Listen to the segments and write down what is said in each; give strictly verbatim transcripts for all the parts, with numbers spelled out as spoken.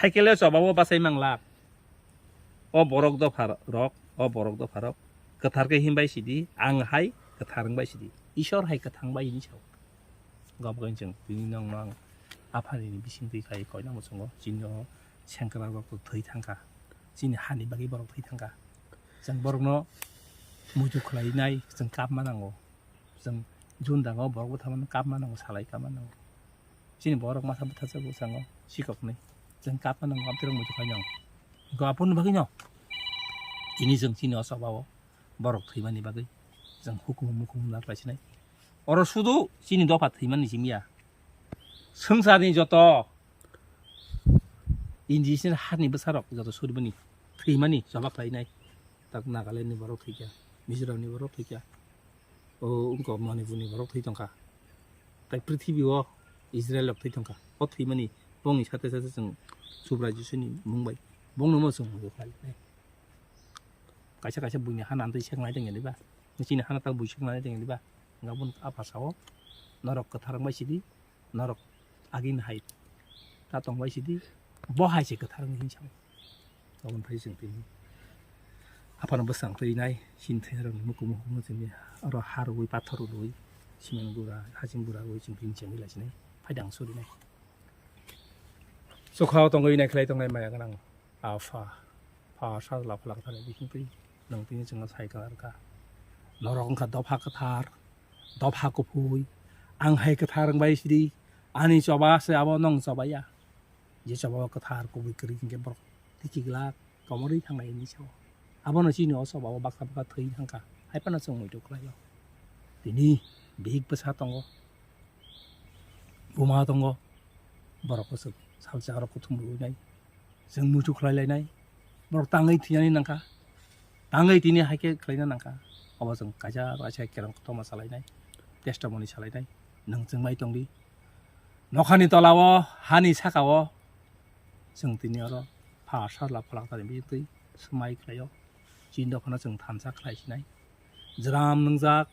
Cycle o choba o bachai mangla. O borok dopha rok, o borok dopha rok. Kwthar khe himbai sidi, ang hai kwthar wngbai sidi. Isor hai kwthang bai hini sao. Gobgoi chwng tini nong nong aphani ni bising twi khai koina muchungo. Chini o sengkrak rok thwi thangkha. Chini hani bagwi borok thwi thangkha. Chwng borokno muitu khlainai, chwng kapma nango. Chwng jundang o borok bwtharmano kapma nango, salai kapma nango. Chini borok masa bwtharjak bwskango sikoknwi. Chwng kapma nango, amtwrwng muitu khlainai. Hwnkhe aboni bagwino tini chwng chini o choba o borok thwimani bagwi chwng hukumu mukumu na khlaisinai. Oro sudu chini dopha thwimani simi ya. Swngcharni joto indigenous hani bwsarok joto suribani thwimani choba khlainai. Tak Nagaland ni borok thwikha, Mizoram ni borok thwikha, o wngkha Manipur ni borok thwi tongkha. Tai prithibi o Israel rok thwi tongkha. O thwimani bongni sate sate chwng Subrai Jisu ni mung bai bongno mo chwng muitu khlainai. Kaisa kaisa buini hana twi seknai tongya diba? Chini hana tak bui seknai tongya diba? Hwnkhe aboni apha sao, norok kwthar wngbai sidi, norok agini hai ta tongbai sidi, bo hai se kwthar wngwi hinwi sao. Aboni phai chwng tini aphano bwsang twi nai, chini thwirokni mukumu hukumu chini oro ha rwui, pathor rwui, cement gura, haching gura rwui chwng tini chengwi laisinai, phaidang surinai. Chokha o tongwi naikhlai tongnai maya gwnang. Apha, pha sajla phalak thani bising twi nwng tini chwngno sai kwnar kha. Norok wngkha dopha kwthar, dopha kuphui, ang hai kwthar wngbai sidi, ani choba se abo nwng chobaiya. Je choba o kwthar kubui kwrwi hinkhe borok tiki glak komorwi thangnai hinwi sao. Abono chini o choba o baksa baksa thwi thangkha, hai phano chwng muitu khlaio. Tini bihik bwsa tongo, buma tongo, borok kwchwk salsa oro kuthum rwinai. Chwng muitu khlai lainai, borok tangwi thwinani nangkha, tangwi tini hai khe khlaina nangkha, obo chwng kaisa kaisa kerong kotorma salainai, testimony salainai, nwng chwngbai tongdi. Nokhani tola o, hani saka o, chwng tini oro pha sajla phalak thani bising twi swmai khlaio, chini dophano chwng thansa khlai sinai, jwram nwngjak,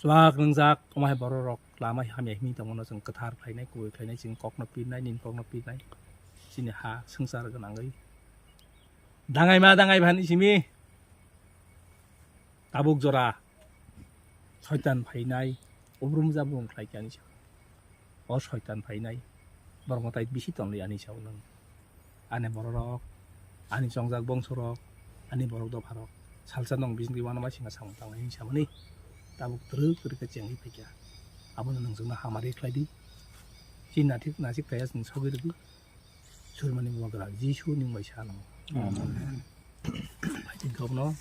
Chuak nwngjak, omo hai borok rok lama hamya himwi tongmano chwng kwthar khlainai, kubui khlainai, chini kokno pirnai, nini kokno pirnai, chini ha swngchar gwnangwi. Dangai ma dangai bhani simi tabuk jora soitan phainai, ubrum jabrum khlai khe ani sa. O soitan phainai, borokno tai bisi tonli ani sao nwng. Ani bororok, ani chongjak bongsorok, ani borok dopharok salsa nwng bisingtwi uanama singha samung tangnai hinwi samani tabuk twrwk twrwk khe chengwi phaikha. Abono nwng chwngno hamari khlaidi. Chini nathik nasik thaya chwng sogwi rwdi. Surmani Bubagra Jisu nwng bai sa nang. Amen. Phaiching kha bono.